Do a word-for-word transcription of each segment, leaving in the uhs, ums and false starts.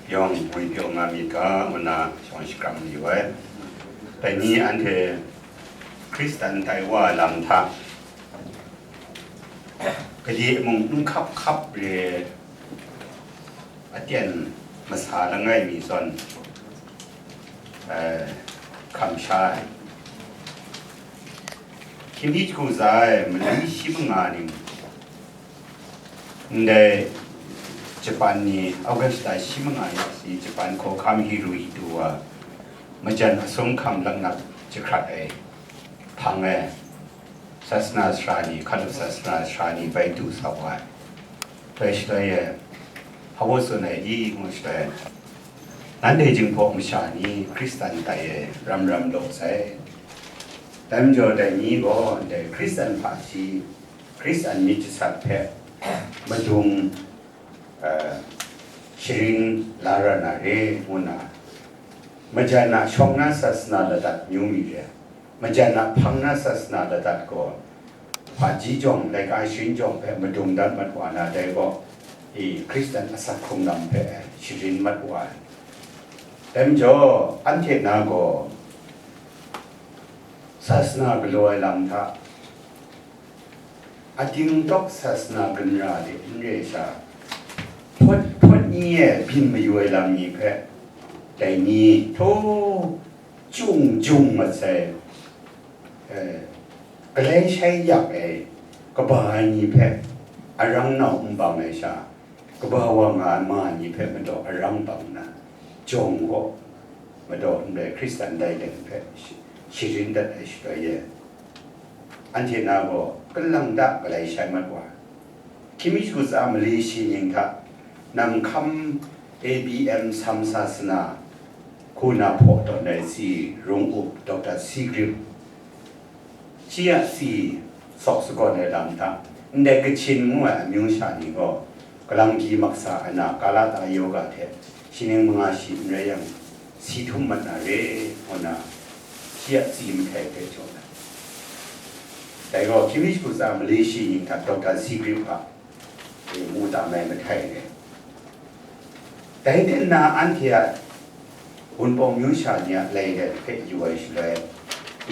yawng ngwi pyaw nga myit ga, ngu nna shawng shakram mayu ai. Dai ni anhte Hkristan tai wa lam hta, gade mung n hkap hkap re, aten masa langai mi zawn, eh, hkam sha ai. Hkying mi jahku za ai mali shi manga ning, ndai Japan ni August shi manga ya si Japan hkawhkam Hirohito wa majan asum hkam laknak jahkrat ai hpang e, sasana sara ni, hkalup sasana sara ni bai du sa wa ai. Dai shaloi e, hpa baw tsun ai i ngu shaloi, nanhte Jinghpaw masha ni Hkristan tai e ram ram law sai. Dai majaw dai ni gaw ndai Hkristan hpaji, Hkristan myit jasat hpe madung, eh, sharin la ra na re, ngu nna, majan a shawng na sasana ladat amyu mi re, majan a hpang na sasana ladat gaw, hpaji jawng, laika sharin jawng hpe madung dat mat wa na, dai gaw, i, Hkristan asak hkrung lam hpe sharin mat wa ai. Dai majaw, anhte na gaw, sasana galaw ai lam hta, ating tawk sasana ginra de n re sha, hpawt, hpawt ni e byin mayu ai lam ni hpe, dai ni htaw, chyung jung mat sai, eh, galai shai yak ai kaba ai ni hpe arang nau n bang ai sha, kaba wa nga ai ma ni hpe madaw arang bang nna, jawng gaw madaw n rai Hkristan dai leng hpe shi-, sharin dat ai shaloi e, anhte na gaw kalang da galai shai mat wa. Hkying mi jahku tsa mali shi ning hta, Nang Hkam A B M Sam Sasana hku na hpaw tawn ai tsi rung up Doctor Seagrave, shi a tsi sawk sagawn ai lam hta, ndai Kachin ngu ai amyu sha ni gaw, Kalanggi Maksa Ana Kalata Yoga hte shi ning manga shi n rai yang, si htum mat na re, ngu nna, shi a tsi mahtai hpe jaw ai. Dai gaw, hkying mi jahku tsa mali shi ning hta Doctor Seagrave a, e, mu tam ai mahtai re. Dai ten na anhte a Wunpawng myu sha ni a lailen hpe yu ai shaloi,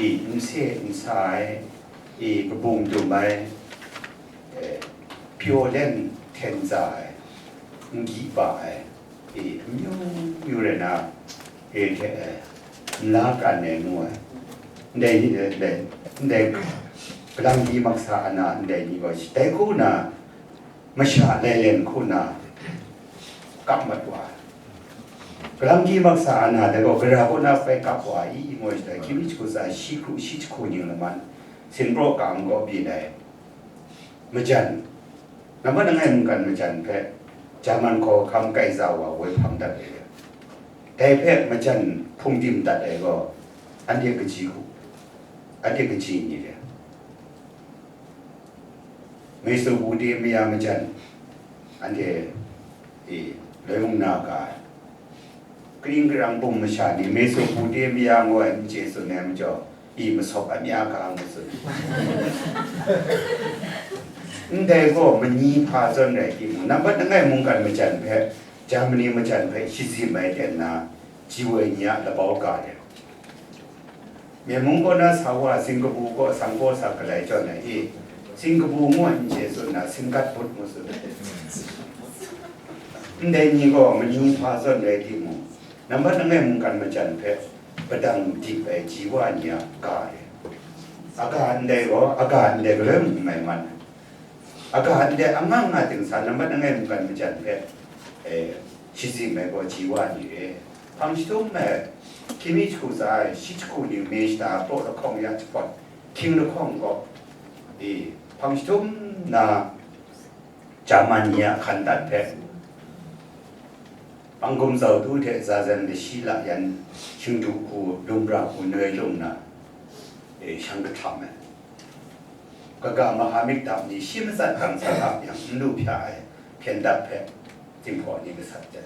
i, n se n sa ai, i, kabung dum ai, e, pyaw len hten za ai, n gyi ba ai, i, amyu myu rai na, e, hte, e, nla kan ai ngu ai. Ndai ni, e, ndai, ndai Kalanggi Maksa Ana ndai ni gaw, dai hku na, masha lailen hku na kap mat wa ai. Kalanggi Maksa Ana dai gaw gara kaw na bai kap wa ai i, ngu ai shaloi, hkying mi jahku tsa shi hkru shi jahku ning laman, Sinpraw Kam kaw byin ai majan, nambat langai mungkan majan hpe Jaman hkawhkam Kaiza wa woi hpang dat ai. Dai hpe majan hpung dim dat ai gaw, anhte kaji hku, anhte kaji ni re. Mesopotamia majan, anhte, e, loi mung na ga ai. Kaning karang bum masha ni Mesopotamia ngu ai n chye tsun ai majaw, i, masawp amya ga ngu tsun. Ndai gaw manyi hpa zawn rai timung, nambat langai mungkan majan hpe, Germany majan hpe shazim ai ten na, ji woi ni a labau ga re. Myen mung kaw na sa wa, Singkapu kaw sanghpaw sa galai jawn ai i, Singkapu ngu ai n chye tsun na, Singkat but ngu tsun ai. Ndai ni gaw manyi hpa zawn rai timung, nambat langai mungkan majan hpe padang dip ai ji wa ni a ga re. Aga ndai gaw, aga ndai galoi mung n mai man ai. Aga ndai anga nga ting sa nambat langai mungkan majan hpe, e, shazim ai gaw ji wa ni re. Hpang jahtum ai, hkying mi jahku tsa ai, shi jahku ning me shata praw lahkawng ya jahpawt, hkying lahkawng gaw, e, hpang jahtum na Jaman ni a hkan dat hpe, Panggum Zautu hte Zazen Lashi la yan, Shingdu hku, Lumbra hku noi lung na, e, shang kahtam ai. Kaga Mahamikdap ni shi matsat hkang sa ap yang n lu hpya ai hpyen dap hpe, Jinghpaw ni gasat ai.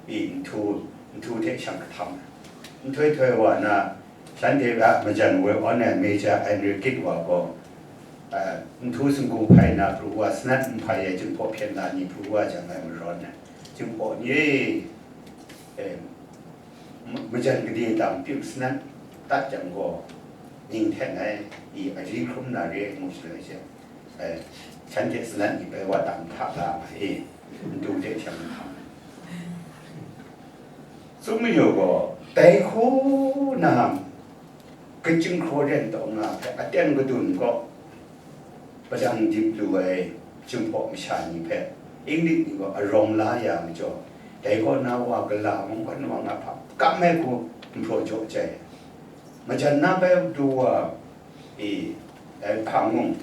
I, nhtu, nhtu hte shang kahtam ai. Nhtoi htoi wa na, shanhte a majan woi awn ai Major Enriquez wa gaw, a, nhtu singgu hpai na pru wa, sanat nhpai ai Jinghpaw hpyen la ni pru wa jang ai marawn ai. Jinghpaw ni e, E, ma-, majan gade tam pyi sanat dat jang gaw, ning hten ai, i, ari hkrum na re ai ngu shaloi she, e, shanhte sanat ni bai wa tam hta la nga e, ntu hte shang hta. Tsun mayu gaw, dai hku na, kachying hkraw ren taw nga hpe aten kadun gaw, padang dip lu ai Jinghpaw masha ni hpe Inglik ni gaw arawng la ya majaw, dai kaw na wa gala mungkan wa nga hpa kam ai hku npraw jaw jai. Majan na bai du wa e, dai hpang mung,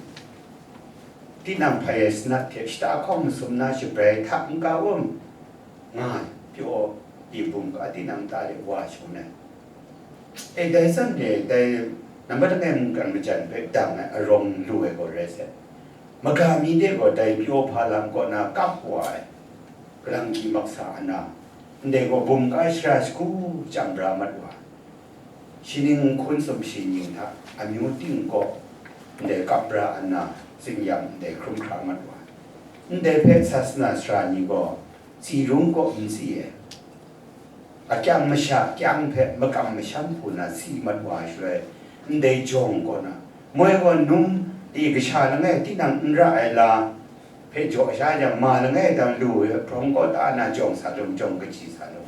tinang hpai ai sanat hte shata hkawng masum na shabrai hta n-ga um nga pyaw i bum ga tinang ta de wa shangun ai. E, dai zawn e, dai nambat langai mungkan majan hpe dang ai arawng lu ai gaw rai sai. Maga mi de gaw dai pyaw hpa lam kaw na kap wa ai, kalang ki maksa ana, ndai gaw bum ga shara shagu chyam bra mat wa, shi ning hkun sumshi ning hta amyu ting kaw ndai kap bra ana, tsin-yam ndai hkrum hkra mat wa, ndai hpe sasana sara ni gaw tsi rung kaw n si ai. Akyang masha kyang hpe makam masham hku na si mat wa ai shaloi, ndai jawng kaw na, moi gaw num di kasha langai tinang n ra ai la hpe jaw sha jang, ma langai dang lu ai hprawng kaw ta na jawng sa lung, jawng kaji sa lung,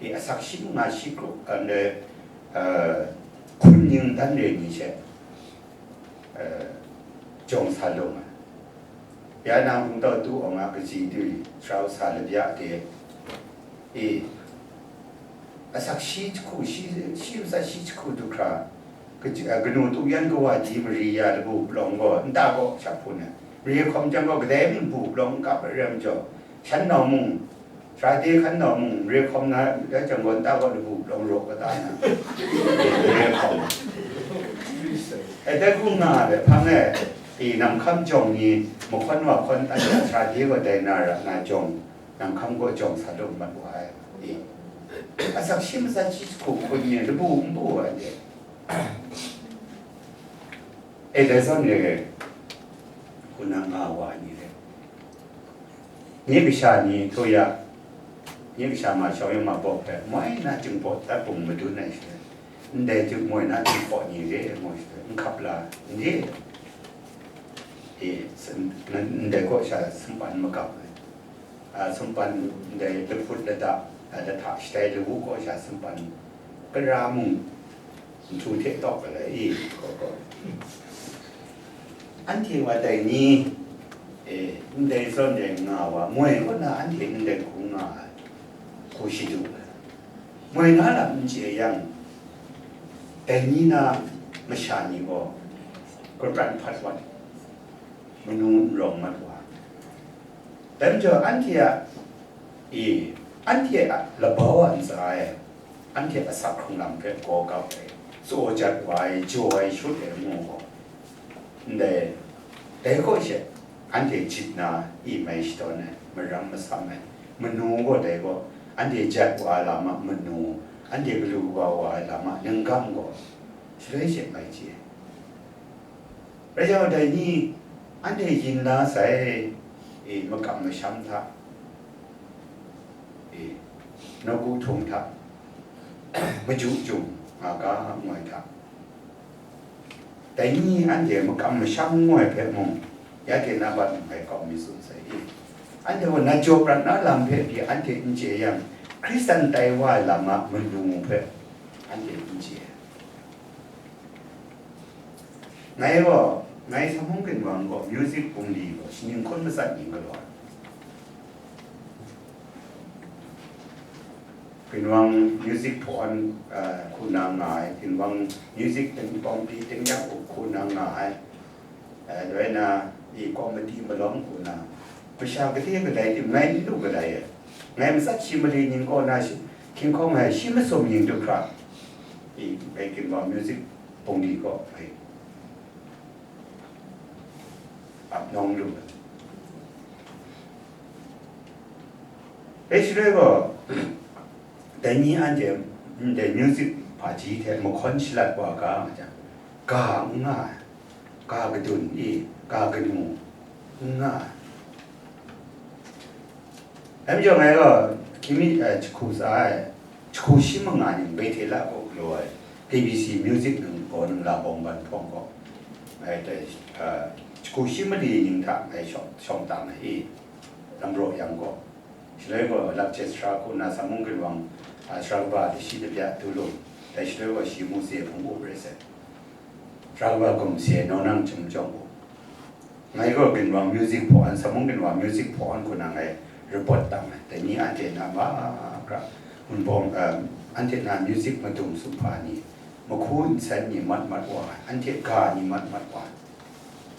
i asak shi nga shi kru, ndai, eh, hkun ning dan re ni she, eh, jawng sa lung ai. Ya nang hpung tau tu awng a kaji dui, sara sa labya de, e, asak shi jahku, shi, shi matsat shi jahku du hkra, kaji, a, kanu tuk yan kawa di mari ya labu palawng gaw nta kaw shap hpun ai. Mari hkawm jang gaw kadai mung bu palawng n kap ai ram jaw, shan nau mung, Sara de hkan nau mung, mare hkawm na, ya jang gaw nta gaw labu palawng raw kata na, mare hkawm. E, dai hku nga ai hpang e, i, namhkam jawng ni, mahkawn wa hkawn tan ya, sara de gaw dai na ra na jawng, namhkam gaw jawng sa lung mat wa ai, i. Asak shi matsat shi jahku hkun ni labu n bu ai de. E, dai zawn e, hku na nga wa ai ni re. Nye kasha ni htaw ya, nye kasha ma shawng yawng ma baw hpe, moi na Jinghpaw tat bung madun ai shaloi, ndai Jing-, moi na Jinghpaw ni re ai moi shaloi, n hkap la, n re ai. E, s-, n-, ndai kaw sha sumpan magap ai. A, sumpan ndai lahput lada, a, lahta shatai lawu kaw sha sumpan, kara mung, nhtu hte tawk ai, i, kaw kaw. Anhte wa dai ni, e, ndai zawn dai nga wa, moi kaw na anhte ndai hku nga ai, hku shadu ai. Moi na lam n chye yang, dai ni na masha ni gaw, guprat hpat wat, manu n rawng mat wa. Dai majaw, anhte a, e, anhte a labau a ntsa e, anhte asak hkrung lam hpe gaw kap ai, tsaw jat wa ai, jaw ai, shut ai ngu gaw, ndai, dai kaw she, anhte jit na, i mai shadawn ai, maram masam ai, manu gaw dai gaw, anhte jat wa ai lam a manu, anhte galu wa wa ai lam a ninggang gaw, shaloi she mai chye ai. Rai yang, dai ni, anhte yin la sai, e, makam masham hta, e, nawku htung hta, maju jung nga ga ngoi hta, dai ni anhte makam masham ngoi hpe mung, ya hte na bat mung hkai kau mi tsun sai, e, anhte gaw na jaw prat na lam hpe pyi anhte n chye yang, Hkristan tai wa ai lam a manu hpe anhte n chye. Ngai gaw, ngai Samhung ginwang gaw music bungli gaw shaning hkun matsat ning galaw ai. Ginwang music hpawn, ah, hku na nga ai, ginwang music teng pawngpi teng yak up hku na nga ai. Eh, loi na, i kawm madi malawng hku na, masha gade galai tim ngai n lu galai e. Ngai matsat shi mali ning kaw na shi, hkying hkawng ai shi masum ning du hkra, i, ngai ginwang music bungli kaw, ngai ap nawng lu ai. Dai shaloi gaw, dai ni anhte ndai music hpaji hte mahkawn shalat wa ga nga jang, ga n nga ai, ga kadun i, ga kanu n nga ai. Dai majaw ngai gaw, Shi mi, eh, jahku tsa ai, jahku shi manga ning Bethela kaw galaw ai K B C music nang gaw nang la bawng ban hpawng gaw, eh, dai, eh, jahku shi mali ning hta ngai shawng, shawng tang ai i, lam raw yang gaw, shaloi gaw lap jet sara hku na Samung ginwang, ah, sara kaba dashi dabya du lung, dai shaloi gaw shi mu se hpung up rai sai. Sara kaba gumhpe nau nang chyum jawng u. Ngai gaw ginwang music hpaw an, Samung ginwang music hpaw an hku na ngai report tam ai. Dai ni anhte na mahkra, Wunpawng, em, anhte na music madung sumhpa ni, mahku nsen ni mat mat wa ai, anhte ga ni mat mat wa ai.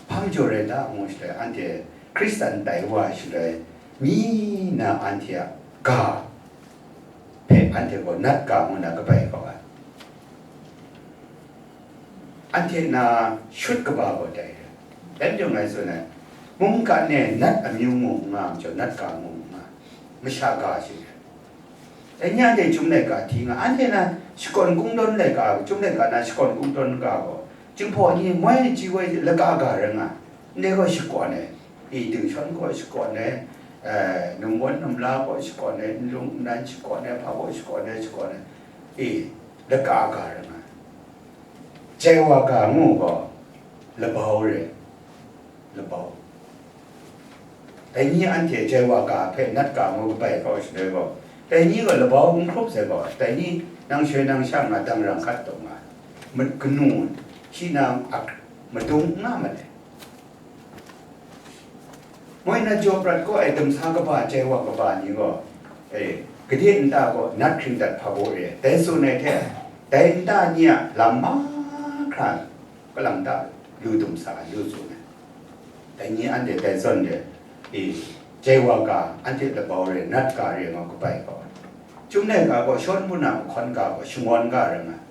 Hpa majaw rai ta ngu shaloi, anhte Hkristan tai wa shaloi, mi na anhte a ga hpe anhte gaw nat ga ngu na kabai kau ai. Anhte na shut kaba gaw dai re. Dai majaw ngai tsun ai, mungkan e nat amyu mu n nga majaw, nat ga mu n nga, masha ga shi re. Dai ni anhte Chyum laika hti nga, anhte na shakawn kungdawn laika, Chyum laika na shakawn kungdawn ga gaw, Jinghpaw ni moi chyi woi laka ga rai nga, ndai gaw shakawn ai, i, dingshawng gaw shakawn ai, eh, numwan numla gaw shakawn ai, nlung nnan shakawn ai, hpa gaw shakawn ai, shakawn ai, i, laka ga rai nga. Jaiwa ga ngu gaw, labau re, labau. Dai ni anhte jaiwa ga hpe nat ga ngu kabai kau shaloi gaw, dai ni gaw labau n hkrup sai gaw, dai ni nang shoi nang shang nga dang rang hkat taw nga, ma-, kanu shi na ak madung n nga ma ai. Moi na jaw prat kaw ai damsa kaba, jaiwa kaba ni gaw, eh, gade nta gaw nat hkring dat hpa baw re, dai tsun ai hte, dai nta ni a lam mahkra kalang ta lu dum sa ai, lu tsun ai. Dai ni anhte dai zawn de, i, jaiwa ga, anhte labau re, nat ga re nga kabai kau ai. Chyum laika gaw, shawng npu na mahkawn ga gaw, shangawn ga rai nga ai.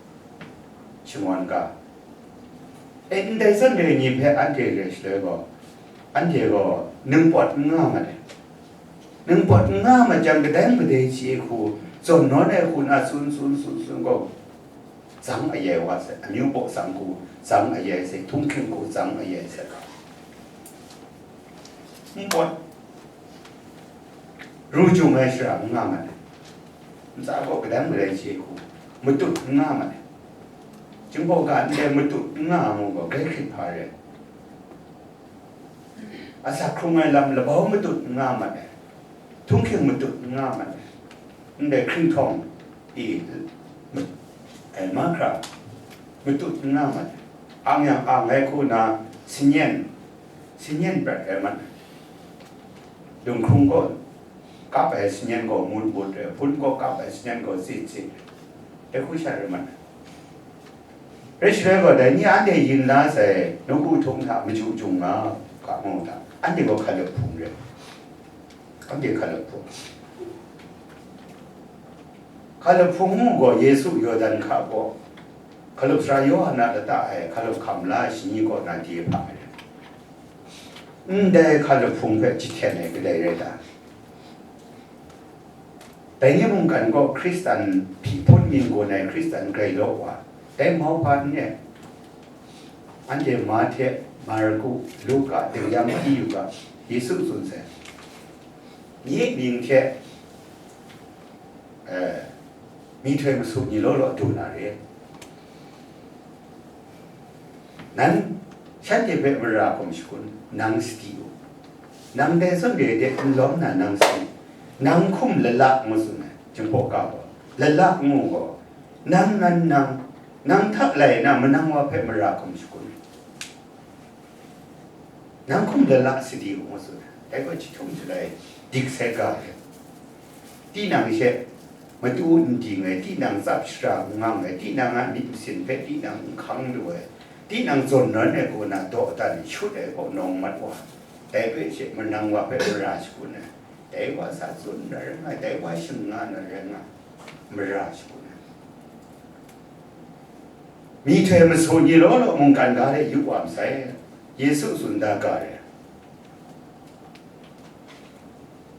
Shangawn ga. E, ndai zawn re ni hpe anhte re shaloi gaw, anhte gaw ningpawt n nga mat ai. Ningpawt n nga mat jang, kadai kadai chye hku, zawn nawn ai hku na tsun, tsun, tsun, tsun gaw, zang ayai wa sai, amyu baw zang hku zang ayai sai, htunghking hku zang ayai sai ga. Npawt ru jung ai shara n nga mat ai. Ntsa gaw kadang kadai chye hku matut n nga mat ai. Jinghpaw ga ndai matut n nga ai mu gaw, grai hkrit hpa re ai. Asak hkrung ai lam labau matut n nga mat ai. Htunghking matut n nga mat ai. Ndai hkringhtawng i, ma-, ai, mahkra matut n nga mat ai. Ang yang ang ai hku na, sinyen, sinyen prat rai mat ai. Lunghkrung gaw kap ai sinyen gaw mut mut rai, hpun gaw kap ai sinyen gaw tsit tsit rai, dai hku sha rai mat ai. Rai shaloi gaw, dai ni anhte yin la sai nawku htung hta maju jung nga ga mu hta, anhte gaw hkalup hpung rai. Anhte hkalup hpung. Hkalup hpung mu gaw, Yesu Yawdan hka gaw, hkalup sara Yawhan a lata e hkalup hkam la ai shani kaw na de hpang ai. Ndai hkalup hpung hpe jahten ai kadai rai ta? Dai ni mungkan gaw Hkristan hpyi hpun mying gun ai Hkristan grai law wa, dai mauhpa n re. Anhte Mahte, Marku, Luka, dingyan hpyi yu ga, Yesu tsun sai. Nye mying hte, eh, myihtoi masu ni law law du na re. Nan shanhte hpe mara hkum shakun, nang sadi u. Nang dai zawn re de n lawm na nang sadi u. Nang hkum lala ngu tsun ai, Jinghpaw ga gaw. Lala ngu gaw, nang nan nang, nang hta lai na manang wa hpe mara hkum shakun. Nang hkum lala sadi u ngu tsun ai. Dai gaw jahtum jalai dik sai ga ai. Tinang she matu n ding ai, tinang tsap shara n ngang ai, tinang a myit masin hpe tinang n hkang lu ai, tinang zawn nawn ai kaw na dawdan shut ai kaw nawng mat wa, dai hpe she manang wa hpe mara shakun ai, dai wa sa tsun na rai nga ai, dai wa shing nga na rai nga ai, mara shakun ai. Myihtoi masu ni law law mungkan ga de yu wa masai, Yesu tsun da ga re.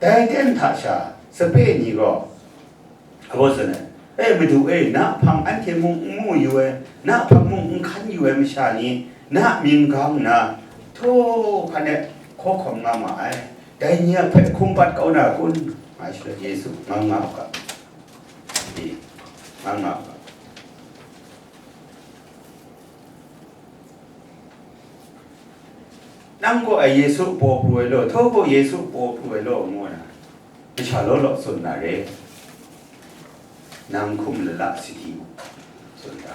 Dai ten hta sha, sape ni gaw, abaw tsun ai, "E, Madu e, na hpang anhte mung n mu yu ai, na hpang mung n hkan yu ai masha ni, na mying gang nna, htaw hkan e hkaw hkawm nga ma ai, dai ni a hpe hkum pat kau na kun?" Ngai shaloi Yesu nga nga u ga, e, nga nga u ga. Nang gaw a Yesu paw pru ai law, htaw gaw Yesu paw pru ai law, ngu na, masha law law tsun na re. Nang hkum lala sidi u, tsun da.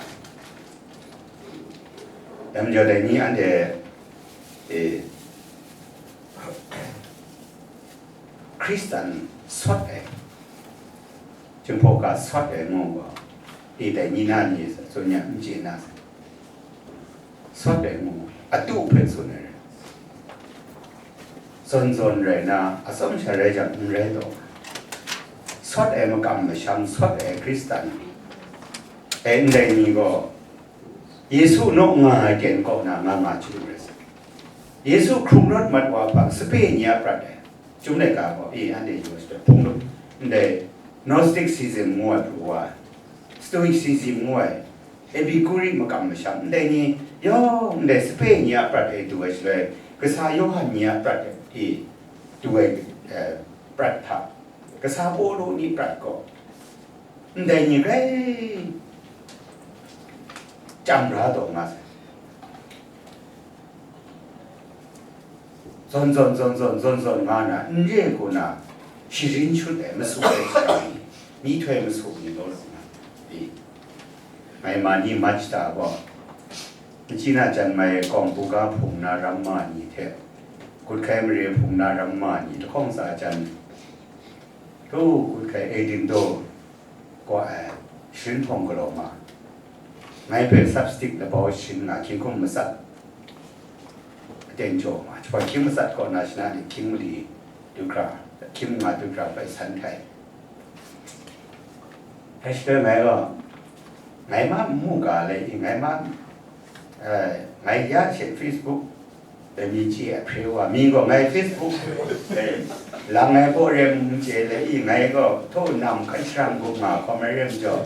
Dam jaw dai ni anhte, e, Hkristan sawt ai, Jinghpaw ga sawt ai ngu gaw, e, dai ni na ni tsun yang n chye na sa, sawt ai ngu, atu hpe tsun ai rai. Zawn zawn rai na, atsawm sha rai jang n rai taw, sawt ai makam masham, sawt ai Hkristan, e, ndai ni gaw, Yesu naw nga ai ten kaw na nga nga chyu rai sa. Yesu hkrung rawt mat wa hpang sape ni a prat ai. Chyum laika gaw, e, anhte yu ai shaloi hpung lup, ndai Gnosticism ngu ai pru wa, Stoicism ngu ai, Epicuri makam masham, ndai ni yawng ndai sape ni a prat e du ai shaloi, kasa Yawhan ni a prat e du ai, eh, prat hta, kasa Pawlu ni prat gaw, ndai ni grai chyam ra taw nga sai. Zawn zawn, zawn zawn, zawn zawn nga na, n re hku na, sharin shut ai, masu ai sha ni, myihtoi masu ni law law nga, i, ngai ma ni March da gaw, Nchina Jan mai Kawng Buga hpung na ramma ni hte, Gut Hkai Mare hpung na ramma ni lahkawng tsa jan, tu Gut Hkai Eighteen do, kaw ai, sharin hpawng galaw ma, ngai hpe substick labau sharin nga hkying hkum matsat aten jaw ma, jahpawt hkying matsat kaw na shana ni hkying mali du hkra, hkying nga du hkra bai san hkai. Hkrai shaloi ngai gaw, ngai ma n mu ga le i, ngai ma, eh, ngai ya hte Facebook dai mi chye ai hpre wa, mi gaw ngai Facebook, eh, lang ai baw rem n chye le i, ngai gaw htaw nam hkan sharang gup nga hkawm ai rem jaw,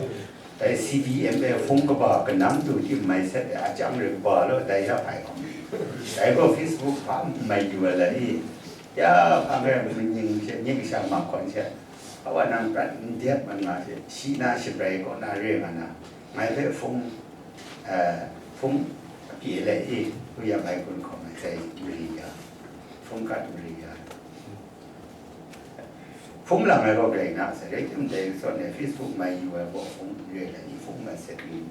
dai C B M A hpung kaba kanang du tim mai set ai a chyang rai ba law, dai ya hpai hkawm. Dai gaw Facebook hpa n mai yu ai le i, ya hpang rai mung ning hte, ning sha ma hkawn hte, Awa nang prat n dep man nga hte, shi na shabrai kaw na re nga na, ngai hpe hpung, eh, hpung pyi le i, u ya bai gun hkawm ai, dai mari ya, hpung kat mari ya. Hpung lang ai gaw grai na sai, rai tim dai zawn e Facebook mai yu ai gaw hpung re le i, hpung mai set mi.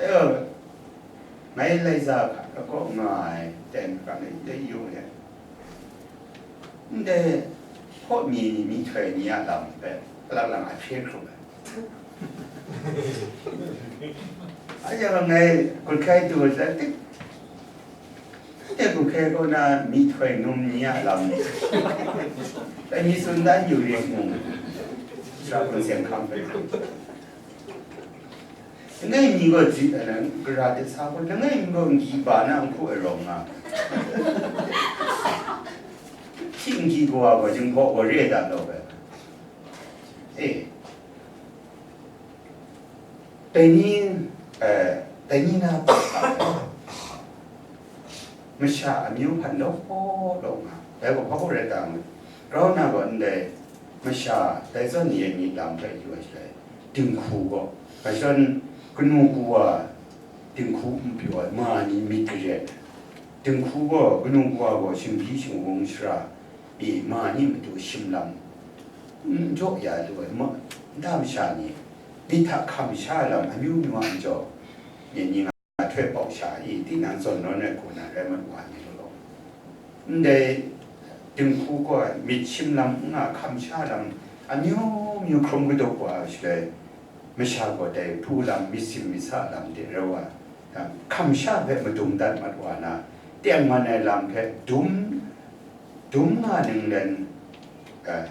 Ayo, ngai lai za hkra kaw nga ai ten hkra ngai dai yu e. Ndai hpaw mi ni myihtoi ni a lam hpe, palak lang a hpye hkrum ai. Aja ngai Gut Hkai tu la tik, ndai Gut Hkai kaw na myihtoi num ni a lam ni, dai mi tsun dan yu rit mung, Sara Hpun Seng Hkam hpe. Langai mi gaw ji ai na, gara de sa gaw, langai mi gaw n-gyi ba na n hku ai rawng nga. Hti n-gyi kawa gaw, Jinghpaw gaw re ai da law ai. E, dai ni, eh, dai ni na, masha amyu hpan law law nga, dai gaw hpa gaw rai ta nga, grau na gaw ndai masha dai zawn ni ai myit lam hpe yu ai shaloi, dinghku gaw, ga shadawn kanu kawa dinghku n pyaw ai, ma ni myit karen ai, dinghku gaw kanu kawa gaw shingbyi shingwung shara pyi, ma ni matu shim lam n jaw ya lu ai, ma, nta masha ni myit hta hkam sha ai lam amyu myu a n jaw, myit ni nga Ahtoi pau sha i, tinang zawn nawn ai hku na rai mat wa ai ni law. Ndai dinghku gaw myit shim lam n nga, hkam sha lam amyu myu hkrum gaduk wa ai shaloi, masha gaw dai hpu lam, myit sim myit sa lam de rau wa, hkam sha hpe madung dat mat wa na, tengman ai lam hpe dum, dum nga ninglen, eh,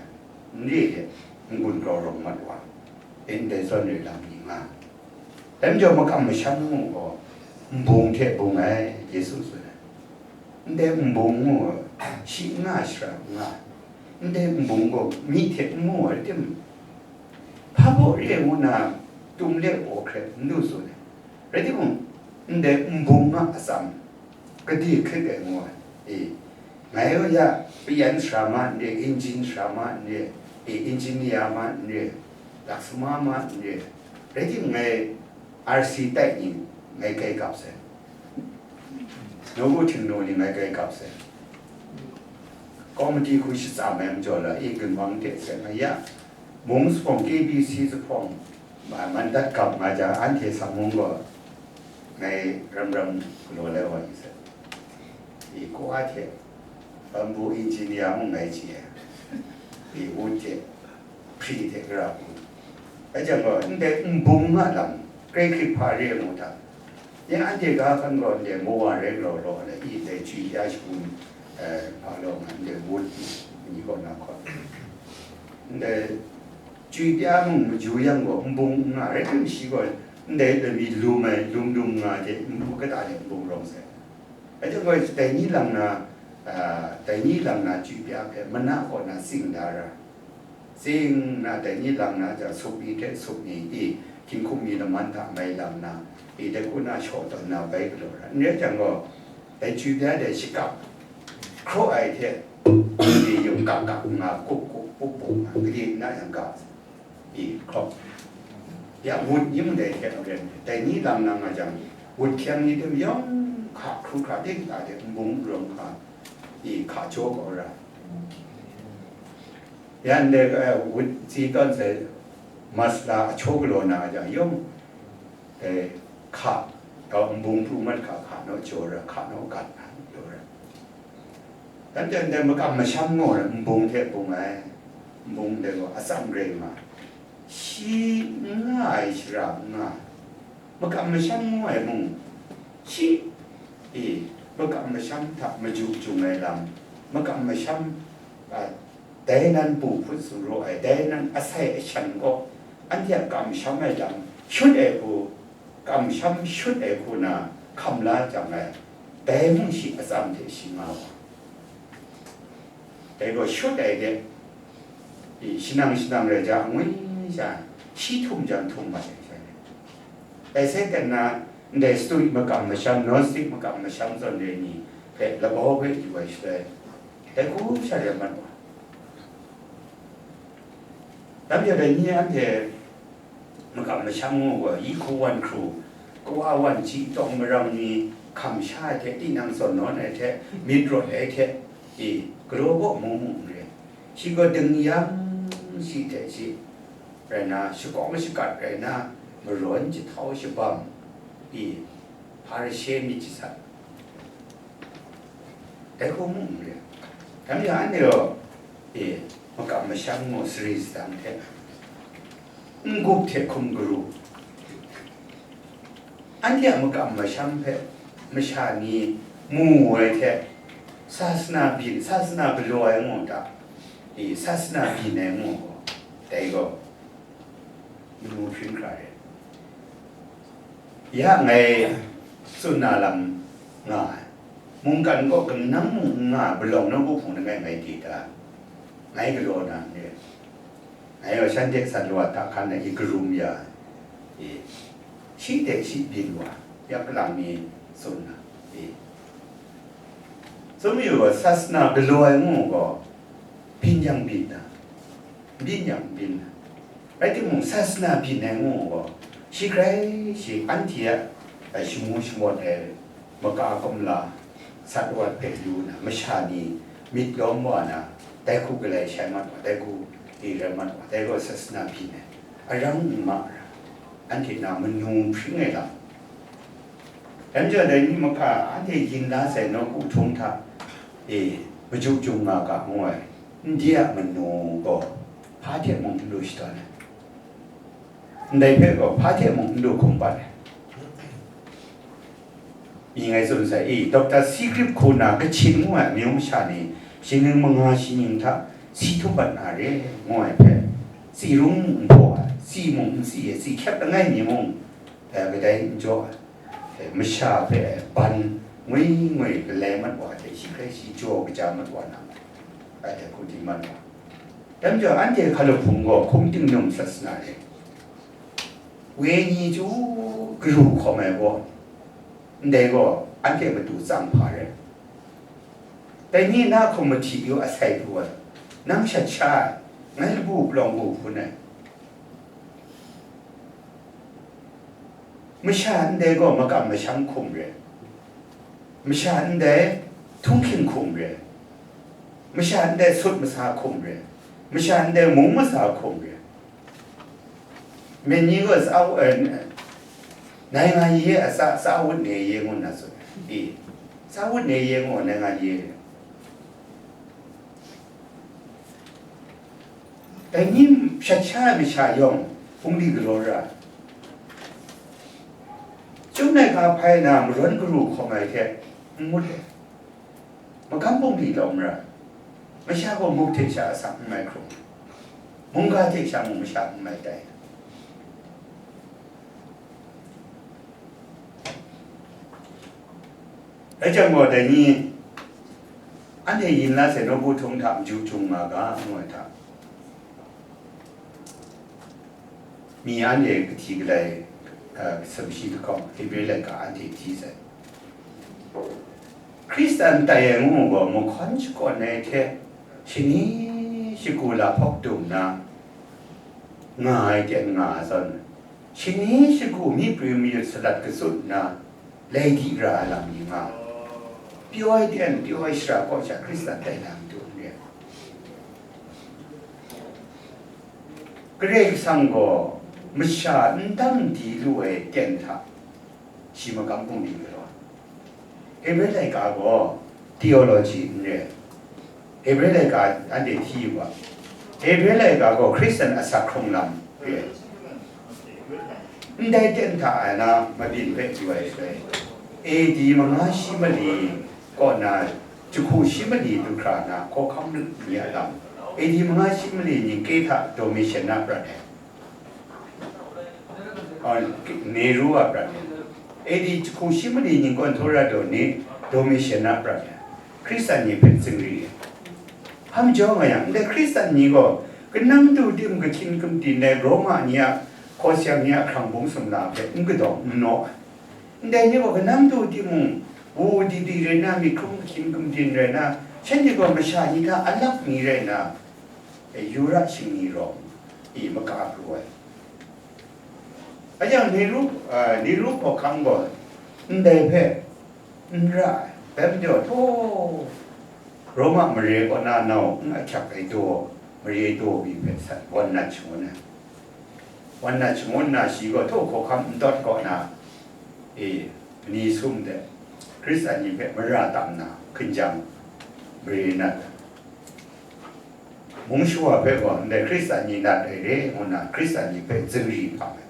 n re hte n-gun grau rawng mat wa, ndai zawn re lam ni nga. Dai majaw makam masham ngu gaw, nbung hte bung ai, Yesu tsun ai. Ndai nbung ngu gaw, shi n nga shara n nga. Ndai nbung gaw, myi hte n mu ai rai tim, hpa baw re ai ngu na, tum le paw hkret n du tsun ai. Rai timung, ndai nbung a atsam, gade hkrit ai ngu ai. E, Ngai ya, payan sara ma n re, engine sara ma n re, e, engineer ma n re, laksama ma n re, rai timung ngai R C tai ni ngai grai gap sai. Nawku Htingnu ni ngai grai gap sai. Committee hku shatsam ai majaw la, e, ginwang de sai ngai ya. Mung zuphpawng, K B C zuphpawng, ma-, man dat gap nga jang, anhte Sangmung gaw ngai ram ram galaw lai wa i sai. I, kawa hte, bamboo engineer mung ngai chye ai. I, wood hte, hpri hte gara hku. Rai jang gaw, ndai nbung a lam, grai hkrit hpa re ai mu hta? Ya anhte ga hkan gaw ndai mawa rai galaw law ai, i ndai chyu ya shagun, eh, hpa law nga, ndai wood ni kaw na hkawn. Ndai chyu ya mung maju yang gaw, nbung n nga rai tim shi gaw, ndai lami lum ai, lum lum nga hte, nbung kata hte nbung rawng sai. Rai tim gaw, dai ni lang na, ah, dai ni lang na chyu ya hpe, mana kaw na tsing da ra. Tsing na dai ni lang na jang, sup mi hte sup mi i, hkinghkum mi laman hta mai lang na, i, dai hku na shaw tawn na bai galaw ra. N rai jang gaw, dai chyu bya dai shakap hkraw ai hte, i, yung kap kap nga, kup kup, pup pup nga, gade na yang ga, i, hkraw. Ya, wut ning dai hte ren, dai ni lang na nga jang, wut hkyang ni hte mayawng hka hkru hkra ting ta de, nbung rawng hka, i, hka jaw kau ra. Ya ndai, eh, wut si tawn sai, masala ahkyaw galaw na jang, yawng, eh, hka, kau nbung pru mat hka, hka naw jaw ra, hka naw gat na jaw ra. Dan dan dai makam masham ngaw ra, nbung hte bung ai, nbung dai gaw atsam rai nga, shi n nga ai shara n nga, makam masham ngu ai mung, shi, e, makam masham hta maju jung ai lam, makam masham, a, dai nan bu hput sumru ai, dai nan asai ashan gaw, anhte a kamsham ai lam shut ai hku, kamsham shut ai hku na hkam la jang ai, dai mung shi atsam hte shi nga wa. Dai gaw shut ai de, i, shanang shanang rai jang, angwi sha, shi htum jang htum mat ai sha. Dai sai ten na, ndai Stoic makam masham, Gnostic makam masham zawn re ni hpe labau hpe yu ai shaloi, dai hku sha rai mat wa. Dam ya dai ni anhte makam masham ngu gaw, yi hku wan hkru, kawa wan ji tawng marang ni hkam sha ai hte, tinang zawn nawn ai hte, myit rawt ai hte, i, galaw gaw mu mu n re. Shi gaw dingyang shi hte shi rai na, shakawng shakat rai na, marawn jahtau shabam, i, Hparishe myit jasat. Dai hku mung n re. Dai majaw anhte gaw, e, makam masham ngu sari sadang hte, n-gup hte hkum garu, anhte a makam masham hpe masha ni mu ai hte, sasana byin, sasana galaw ai ngu ta, e, sasana byin ai ngu gaw, dai gaw, manu hpring hkra re. Ya ngai tsun na lam nga ai. Mungkan kaw kanang mung n nga ai, palawng nawku hpung langai ngai di ta, ngai galaw na n re. Ngai gaw shanhte sat law a hta hkan na i karum ya ai. E, shi de shi byin wa, ya kalang mi tsun na. E, tsun mayu gaw, sasana galaw ai ngu gaw, byin yang byin na, byin yang byin na. Rai timung, sasana byin ai ngu gaw, shi hkrai shi anhte a, a, shamu shamawt ai maka kumla, sat wat hpe yu na, masha ni myit lawm wa na, dai hku galai shai mat wa, dai hku e rai mat wa, dai gaw sasana byin ai, arang n ma ra, anhte na manu hpring ai lam. Dai majaw dai ni mahka anhte yin la sai nawku htung hta, e, maju jung nga ga ngu ai, ndai a manu gaw, hpa hte mung n lu shadawn ai. Ndai hpe gaw hpa hte mung n lu hkum pat ai. Myi ngai tsun sai, e, Doctor Seagrave hku na Kachin ngu ai amyu masha ni, shingning manga shi ning hta si htum bat na re, ngu ai hpe, tsi rung mung n hpaw ai, tsi mung n tsi ai, tsi hkyep langai mi mung, eh, kadai n jaw ai, eh, masha hpe ban ngwi ngwi galai mat wa hte, shi hkrai shi jaw kaja mat wa na, ai hte hku di mat wa. Dai majaw, anhte hkalup hpung gaw hkum tingnum sasana re. Wenyi chyu garu hkawm ai gaw, ndai gaw anhte matu tsang hpa re. Dai ni na hkum mahti yu asai pru ai, nang shat sha ai, ngai labu palawng bu hpun ai. Masha ndai gaw makam masham hkum re, masha ndai htunghking hkum re, masha ndai sut masa hkum re, masha ndai mung masa hkum re. Myen ni gaw sa, eh, nai nga ye a sa, sa wut ne ye ngu na tsun. I, sa wut ne ye ngu nai nga ye re. Dai ni shat sha ai masha yawng, bungli galaw ra ai. Chyum laika hpai na marawn garu hkawm ai hte n ngut ai. Magam bungli lawm ra ai. Masha gaw muk hte sha asak n mai hkrum. Mungga hte sha mung masha n mai tai. Rai jang gaw, dai ni, anhte yin la sai, nawku htung hta maju jung nga ga, ngu ai hta, mi anhte kahti kalai, a, kasam shi lahkawng, Hebre laika anhte hti sai. Hkristan tai ai ngu gaw, mahkawn shakawn ai hte, shani shagu lahpawk dung na, nga ai ten nga ai zawn, shani shagu myi prwi mayut salat katsun nna, lai di ra ai lam ni nga, pyaw ai ten pyaw ai shara kaw sha Hkristan tai na matu n re ai. Karai Kasang gaw masha n dang di lu ai ten hta, shi magam bungli galaw ai. Hebre laika gaw theology n re ai. Hebre laika anhte hti yu ga. Hebre laika gaw Hkristan asak hkrung lam re ai. Ndai ten hta ai na mabyin hpe yu ai shaloi, A D manga shi mali kaw na, jahku shi mali du hkra na, hkawhkam ni a lam, A D manga shi mali ning kehta Domitian na prat ai. Oh, Nero a prat ai. A D jahku shi mali ning kawn htaw ra daw ni, Domitian a prat ai. Hkristan ni hpe zingri ai. Hpa majaw nga yang, ndai Hkristan ni gaw, kanang du tim kahkyin kamdin ai Roma ni a hkaw sayang ni a hkrang bung sumla hpe n kadawng n naw ai. Ndai ni gaw kanang du timung, wu di di rai na, myi hkrum kahkyin kamdin rai na, shanhte gaw masha ni hta alak mi rai na, e, Yura shingni rawng e maka pru ai. Ajan Nero, a, Nero hkawhkam gaw ndai hpe n ra ai. Dai majaw, htaw, Roma mare kaw na nau n ahkyak ai daw, mare daw mi hpe sat wan nat shangun ai. Wan nat shangun na, shi gaw htaw hkawhkam n tawt kaw na, e, mani sum de, Hkristan ni hpe mara tam na, hkinjang mare nat ai. Mung shawa hpe gaw ndai Hkristan ni nat ai re ngu nna, Hkristan ni hpe zingri hpang ai.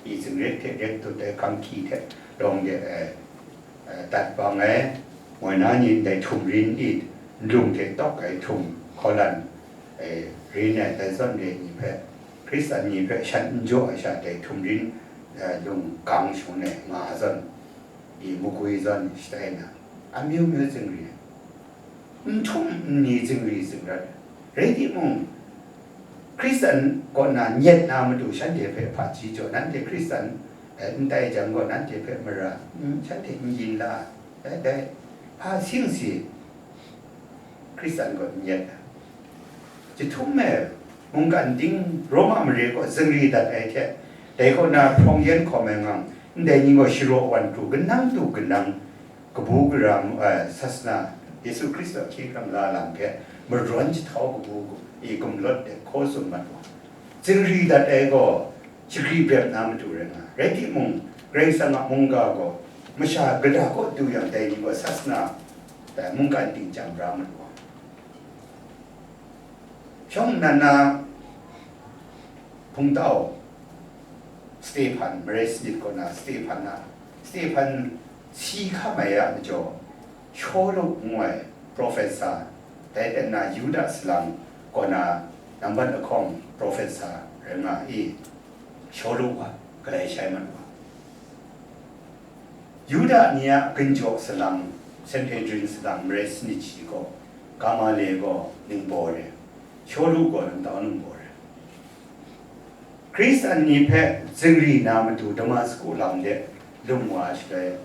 I zingret hte ret tut ai, hkanghki hte lawng de ai, eh, dat bang ai, moi na ni ndai htum rin i, nlung hte tawk ai htum hkawlan, eh, rin ai, dai zawn re ni hpe, Hkristan ni hpe shan n jaw ai sha, dai htum rin, eh, lung gang shangun ai nga ai zawn, i magwi zawn shatai na, amyu myu zingri ai. N htum n ni zingri zingrat, rai timung, Hkristan kaw na nyet na matu shanhte hpe hpaji jaw, nanhte Hkristan, eh, n tai jang gaw, nanhte hpe mara, n, shanhte n yin la, dai, dai, hpa sing si Hkristan kaw n nyet. Jahtum e, mungkan ting Roma mare kaw zingri dat ai hte, dai kaw na hprawng yen hkawm ai ngang, ndai ni gaw sharaw wan pru, kanang du kanang, kabu gara mu ai, sasana, Yesu Hkristu a hkying hkrang la lam hpe marawn jahtau kabu i gumlawt de hkaw tsun mat wa, zingri dat ai gaw, shagri bem na matu rai nga ai. Rai timung, Karai Kasang a mungga gaw, masha gada kaw du yang, dai ni gaw sasana, dai mungkan ting chyam ra mat wa. Shawng nnan na hpungtau Stehpan, marai sanit kaw na Stehpan na, Stehpan si hkam ai a majaw, Shawlu ngu ai profet sa, dai ten na Yuda salang kaw na nambat lahkawng profet sa rai nga i, Shawlu wa, galai shai mat wa. Yuda ni a ginjaw salang, Sanhedrin salang marai sanit shi gaw, Gamaliel gaw ningbaw re, Shawlu gaw lantau ningbaw re. Hkristan ni hpe zingri na matu Damasku lam de lung wa ai shaloi,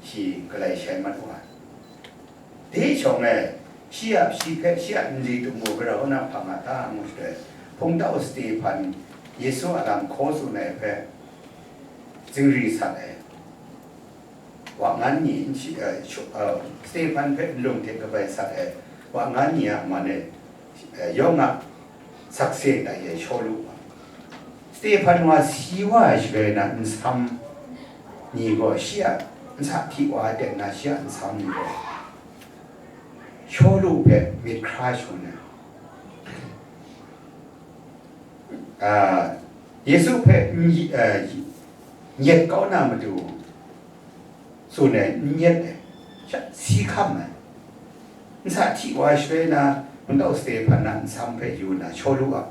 shi galai shai mat wa ai. Dai shawng e, shi a, shi hpe, shi a nli tumu grau na hpang a ta ngu shaloi, hpungtau Stehpan Yesu a lam hkaw tsun ai hpe zingri sat ai. Wa ngan ni n shi, eh, shu-, eh, Stehpan hpe nlung hte kabai sat ai wa ngan ni a man e, eh, yawng a sakse tai ai Shawlu wa. Stehpan wa si wa ai shaloi na nsam ni gaw shi a nsa hti wa ai ten na shi a nsam ni gaw Shawlu hpe myit hkra shangun ai. Ah, Yesu hpe n-, ah, nyet kau na matu tsun ai, n nyet ai, sha si hkam ai. Nsa hti wa shaloi na, hpungtau Stehpan a nsam hpe yu nna, Shawlu a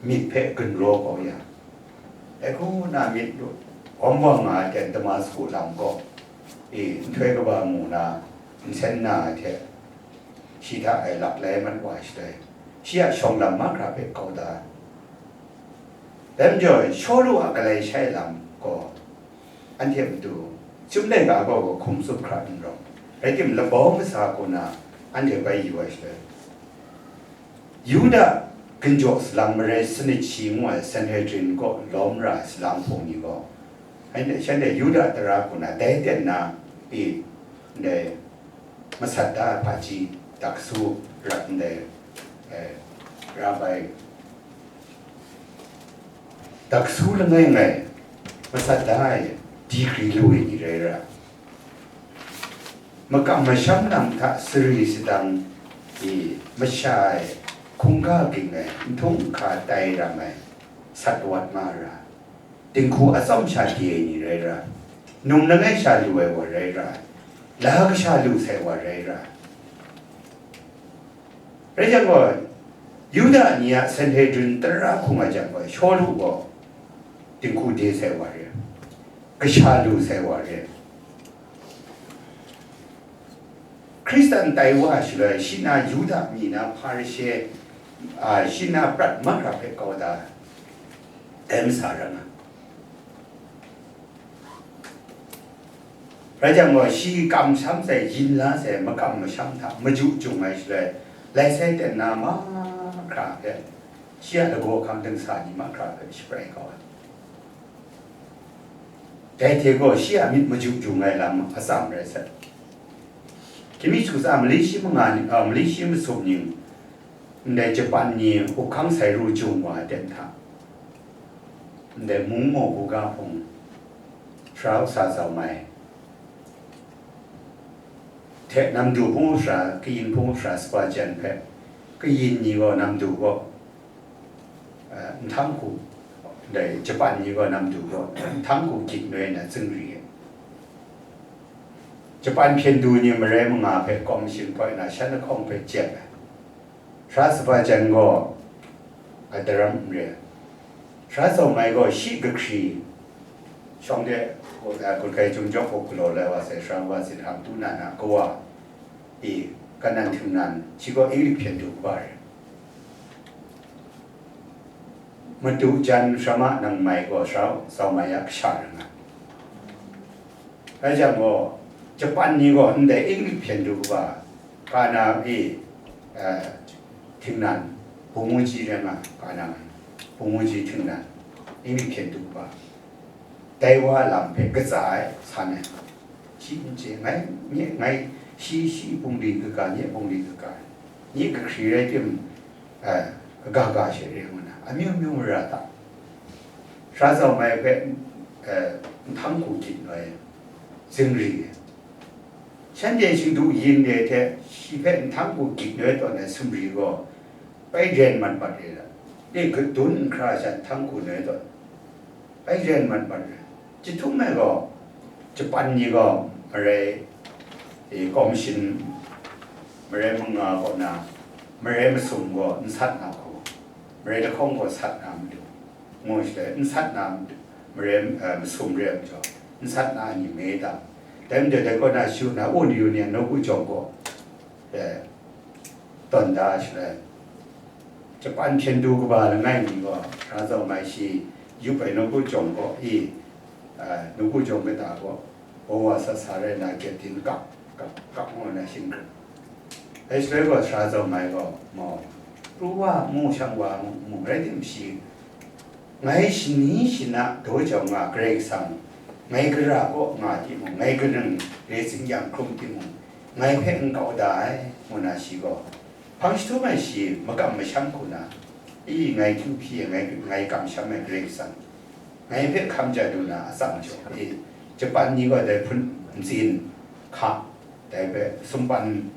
myit hpe gunraw kau ya. Dai hku na myit lu, awm wa nga ai ten Damasku lam gaw, e, nhtoi kaba mu na, nsen na ai hte, shi hta e lak lai mat wa ai shaloi, shi a shawng lam mahkra hpe kau da ai. Dai majaw, Shawlu a galai shai lam gaw, anhte matu, chyum laika gaw gaw hkum tsup hkra n rawng, rai timung, labau masa kaw na anhte bai yu ai shaloi, Yuda ginjaw salang marai sanit shi ngu ai Sanhedrin kaw lawm ra ai salang hpung ni gaw, anhte, shanhte Yuda tara kaw na dai ten na pyi, ndai masat da ai hpaji, daksu rat ndai, eh, rabai, daksu langai ngai masat da ai digri lu ai ni rai ra, makam masham lam hta sari sadang i masha ai hkungga ging ai, nhtung nhka tai ram ai sat wat ma ra, dinghku atsawm sha de ai ni rai ra, num langai sha lu ai wa rai ra, la kasha lu sai wa rai ra. Rai jang gaw, Yuda ni a Sanhedrin tara hkung ai jang gaw, Shawlu gaw dinghku de sai wa re, kasha lu sai wa re. Hkristan tai wa shaloi, shi na Yuda mi na Hparishe, a, shi na prat mahkra hpe kau da ai masa ra nga. Rai jang gaw, shi kamsham sai, yin la sai, makam masham hta maju jung ai shaloi, lai sai ten na mahkra hpe, shi a lagaw hkang dingsa ni mahkra hpe shaprai kau ai. Dai hte gaw, shi a myit maju jung ai lam atsam rai sai. Hkying mi sumsha mali shi manga ni, a, mali shi masum ning, ndai Japan ni hkuk hkang sai ru jung wa ai ten hta, ndai mung maw buga hpung, sara usa zau mai hte namdu hpung sara, kayin hpung sara Spurgeon hpe, kayin ni gaw namdu gaw, eh, nhtang hku, ndai Japan ni gaw namdu gaw, nhtang hku gyit noi na zingri ai. Japan hpyen du ni marai manga hpe kawmshin poi na shan lahkawng hpe jep ai. Sara Spurgeon gaw a daram n re ai. Sara Zau Mai gaw shi kahkri shawng de, eh, gutkai jum jawk hku galaw lai wa sai, sara wa sit hkam tu na na kawa e, kanan htingnan, shi gaw Inglik hpyen du kaba re. Madu jan Shrama Nang Mai gaw Sara Zau Mai a kasha rai nga. Rai jang gaw, Japan ni gaw ndai Inglik hpyen du kaba, ka na e, eh, htingnan, Bungwuji rai nga, ka na, Bungwuji htingnan, Inglik hpyen du kaba, dai wa lam hpe katsa ai, san ai. Shi n chye, ngai, nye, ngai, shi, shi bungli kaga, nye bungli kaga, nye kahkri rai tim, eh, kaga ga she re ngu na, amyu myu mara hta, Sara Zau Mai hpe, eh, nhtang hku gyit noi, zingri ai. Shanhte shingdu yin de hte shi hpe nhtang hku gyit noi tawn ai sumri gaw, bai ren mat mat re ai, le gadun nhkra sha nhtang hku noi tawn, bai ren mat mat re ai. Chyahtum ai gaw, Japan ni gaw marai, e, kawmshin, marai manga kaw na, marai masum gaw n sat na hku, marai lahkawng gaw sat na matu, ngu shaloi, n sat na matu, marai, eh, masum re ai majaw, n sat na ni me ta? Dai majaw, dai kaw na shu na, Wunyu ni a nawku jawng gaw, eh, tawn da ai shaloi, Japan hpyen du kaba langai mi gaw, Sara Zau Mai shi yup ai nawku jawng gaw, i, eh, nawku jawng kata gaw, wa wa sa sa rai na, gyet din kap, kap, kap ngu na shingkang. Dai shaloi gaw sara zawng ai gaw, mau, pru wa mu, shang wa mu, mu rai tim shi, ngai shani shana daw jau nga Karai Kasang, ngai gara kaw nga timung, ngai kaning re tsing-yang hkrum timung, ngai hpe n kau da ai, ngu na shi gaw, hpang jahtum ai shi makam masham hku na, i, ngai kyu hpyi ai, ngai, ngai kamsham ai Karai Kasang, ngai hpe hkam ja lu na atsam jaw, i, Japan ni gaw dai hpun ntsin hka, dai hpe sumpan,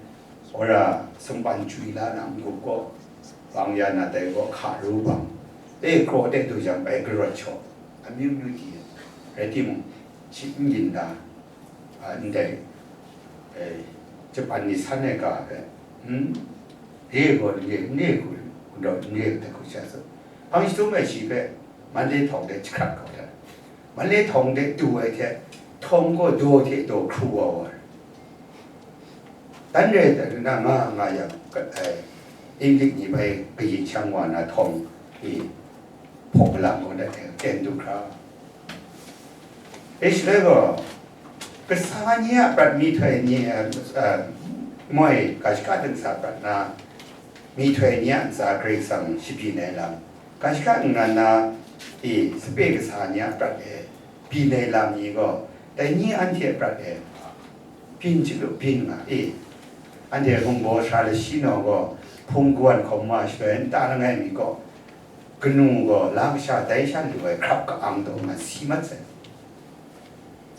wora sumpan chywi la na n-gup gaw, bang ya na dai gaw hka ru bang, e kraw de du jang bai karawt shaw, amyu myu di, rai timung, shi n yin da, a, ndai, e, Japan ni san ai ga hpe, n, re gaw n re, n re gaw n re, n re hku sha saw, hpang jahtum ai shi hpe, Manle htawng de jahkrat kau dat, Manle htawng de du ai hte, htawng gaw daw hte daw hkru wa wa ai. Dan rai dat na nga nga yang, ka-, ai, Inglik ni bai kayin shang wa na htawng i hpaw malang kau dat ai, ten du hkra. E shaloi gaw, kasa ni a prat myihtoi ni, a, a, moi, ga shaka dingsa prat na, myihtoi ni a ntsa Karai Kasang shabyin ai lam, ga shaka n-, ngan na, e, sape kasa ni a prat e byin ai lam ni gaw, dai ni anhte a prat e byin chyalu byin nga, e, anhte hkungbaw sara lashi naw gaw, hpung kawan hkawm wa shaloi nta langai mi gaw, kanu gaw la kasha dai sha lu ai hkrap ka-ang taw nga si mat sai.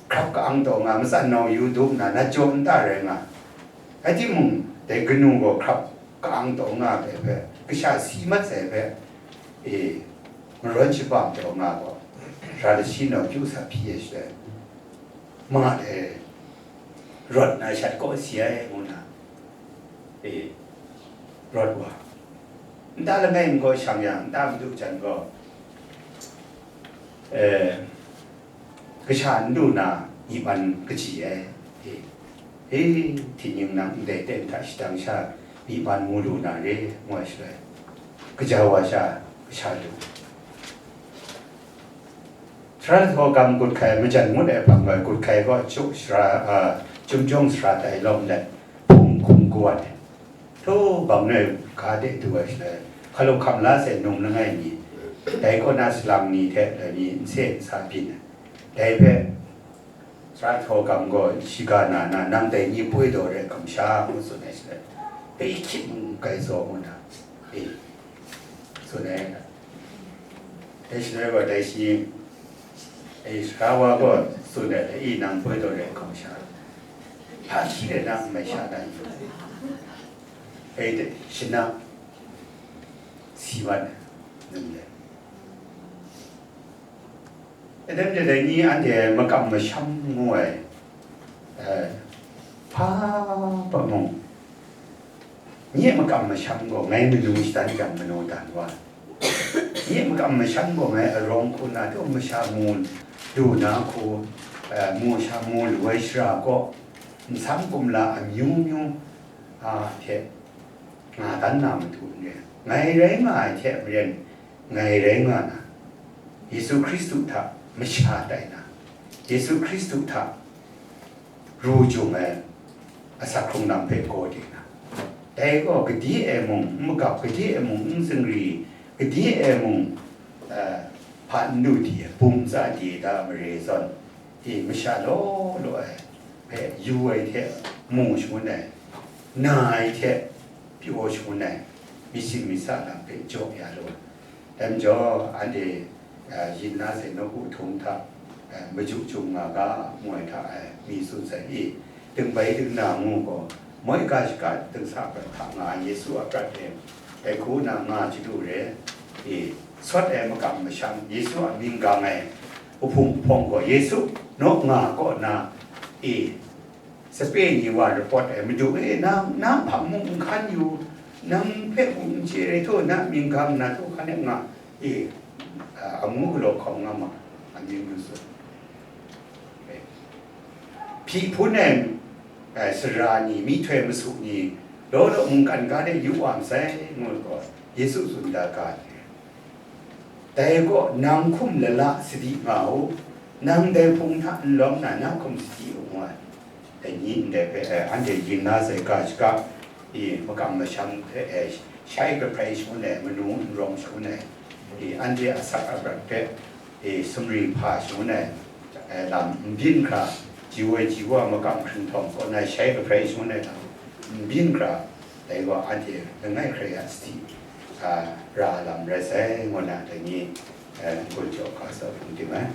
Hkrap ka-ang taw nga, matsan nau yu dum na, nat jaw nta rai nga. Rai timung, dai kanu gaw hkrap ka-ang taw nga ai hpe, kasha si mat sai hpe, e, marawn shabam taw nga gaw, sara lashi naw kyu sa hpyi ai shaloi, ma dai rawt na shat kaw si ai, ngu na, e, rawt wa. Nta langai n gaw shang yang, nta madu jan gaw, e, kasha n lu na, myi man kaji ai. E, e, htingnying nang ndai ten hta shadang sha, myi man mu lu na re, ngu ai shaloi, kaja wa sha, kasha lu. Sara lahtaw gam gut hkai, majan ngut ai hpang gaw, gut hkai gaw, chu sara, a, Chyum Jawng sara tai lawm let, hpung hkung kawan ai. Htu bang noi ga de du ai shaloi, hkalu hkam la sai num langai mi, dai kaw na salang ni hte dai ni nse nsa byin ai. Dai hpe, sara lahtaw gam gaw shiga na na, nang dai ni poi daw re kamsham, ngu tsun ai shaloi, dai hkying kai zaw ngu na, e, tsun ai. Dai shaloi gaw dai shi, e, sara wa gaw tsun ai, e, nang poi daw re kamsham, hpa hkyi re na, mai sha na yu, e, dai shana si mat ai, num le. Aten dai ni anhte makam masham ngu ai, eh, hpa pa mung, nye makam masham gaw ngai manu shadan jang manu dan wa, nye makam masham gaw ngai arawng hku na hte masha mu lu na hku, eh, mu sha mu lu ai shara kaw, nsam kumla amyu myu, a, hte nga dan na matu n re. Ngai rai nga ai hte maren, ngai rai nga na, Yesu Hkristu hta masha tai na, Yesu Hkristu hta ru jung ai asak hkrung lam hpe gaw ting na, dai gaw gade e mung n magap, gade e mung n zingri, gade e mung, eh, hpa n lu di ai, bum tsa di ai da mare zawn, e, masha law law ai hpe yu ai hte mu shangun ai, na ai hte pyaw shangun ai, myit sin myit sa lam hpe jaw ya lu ai. Dai majaw, anhte, a, yin na sai nawku htung hta, a, maju chyum nga ga, ngu ai hta ai, mi tsun sai i, dingbai dingna ngu gaw, moi ga shaga dingsa prat hta nga ai Yesu a prat e, dai hku na nga chyalu re, i, sawt ai makam masham, Yesu a mying gang ai, Uhpung hpawng gaw Yesu naw nga kaw na, e, sape ni wa rapawt ai, Madu e, nang, nang hpang mung n hkan yu, nang hpe mung n chye re htaw, na mying gang na htaw hkan e nga, e, a, amu galaw hkawm nga ma, amyu myu tsun. E, hpyi hpun ai, e, sara ni, myihtoi masu ni, law law mungkan ga de yu wa masai, ngu gaw, Yesu tsun da ga ni. Dai gaw nang hkum lala sadi nga u, nang dai hpung hta n lawm na, na hkum sadi u, ngu ai. Dai ni ndai hpe, eh, anhte yin na sai ga shaga, I makam masham hte, e, shai kahprei shangun ai, manu n rawng shangun ai, i anhte asak aprat hpe, i sumri hpa shangun ai, e, lam n byin hkra, ji woi ji wa makam hkringhtawng kaw na shai kahprei shangun ai lam n byin hkra, dai wa anhte langai hkrai a sadi, a, ra lam rai sai, ngu na dai ni, e, n-gun jaw hka sa hpung tim ai.